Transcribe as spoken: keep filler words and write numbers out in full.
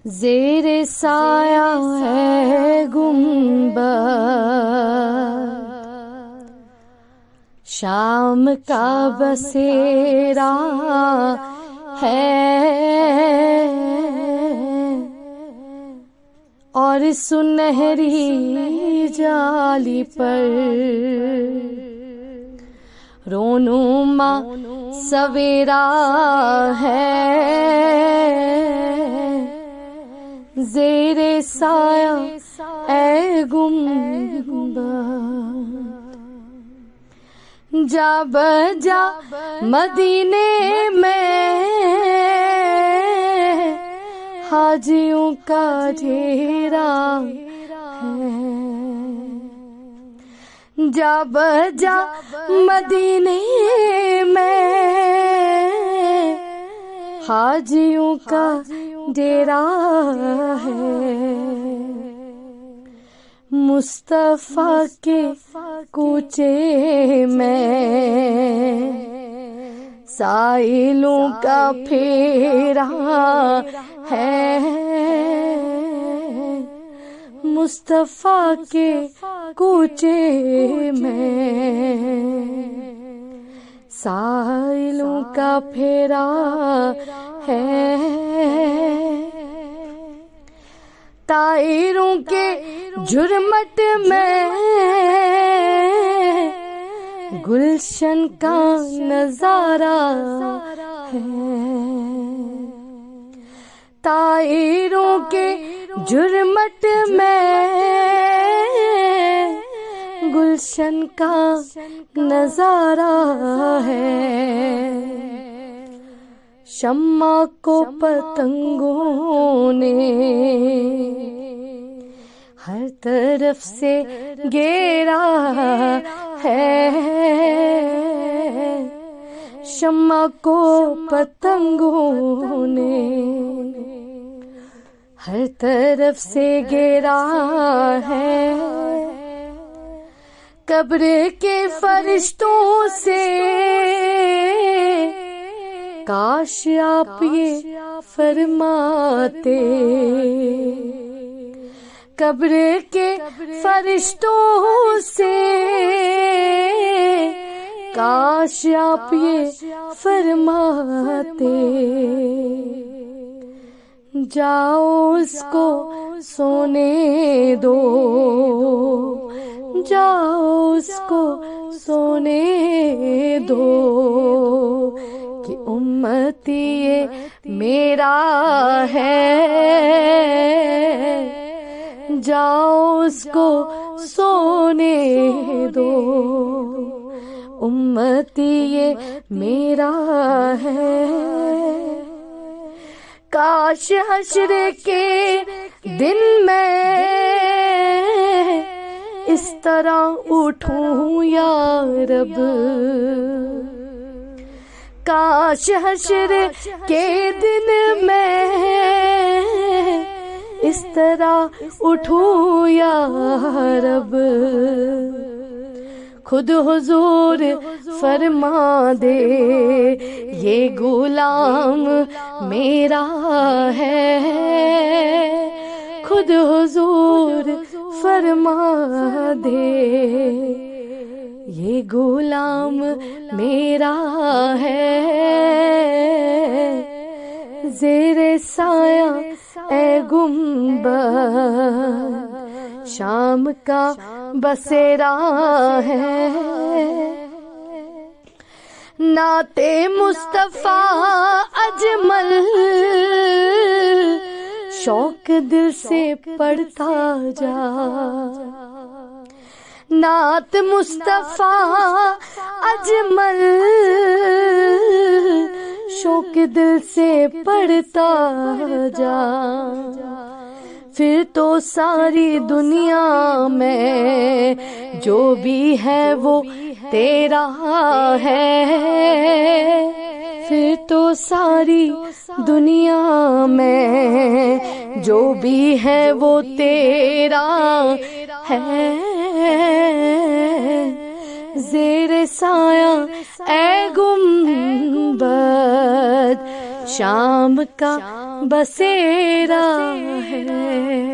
زیر سایہ ہے گنبد، شام کا بسیرا ہے، اور سنہری جالی پر رونما سویرا ہے۔ زیر سایہ اے گنبد، جا بجا مدینے میں حاجیوں کا ڈھیرا ہے۔ جا بجا مدینے میں حاجیوں کا ڈیرا ہے۔ مصطفیٰ کے کوچے میں سائلوں کا پھیرا ہے۔ مصطفیٰ کے کوچے میں سائلوں کا پھیرا ہے۔ طائروں کے جھرمٹ میں گلشن کا نظارہ ہے۔ طائروں کے جھرمٹ میں گلشن کا نظارہ ہے۔ شمع کو پتنگوں نے ہر طرف سے گھیرا ہے۔ شمع کو پتنگوں نے ہر طرف سے گھیرا ہے۔ قبر کے فرشتوں سے کاش آپ یہ فرماتے، قبر کے فرشتوں سے کاش آپ یہ فرماتے، جاؤ اس کو سونے دو، جاؤ اس کو سونے دو، کہ امتی یہ میرا ہے۔ جاؤ اس کو سونے دو، امتی یہ میرا ہے۔ کاش حشر کے دن میں اس طرح اٹھوں یا رب، کاش حشر کے دن میں اس طرح اٹھوں یا رب، خود حضور فرما دے، یہ غلام میرا ہے۔ خود حضور فرما دے، یہ غلام میرا ہے۔ زیر سایہ اے گنبد، شام کا بسیرا ہے۔ نعت مصطفیٰ اجمل، شوق دل سے پڑھتا جا۔ نعت مصطفیٰ اجمل، شوق دل سے پڑھتا جا۔ پھر تو ساری دنیا میں جو بھی ہے وہ تیرا ہے۔ پھر تو ساری دنیا میں جو بھی ہے وہ تیرا ہے۔ زیر سایہ اے گنبد، شام کا بسیرا ہے۔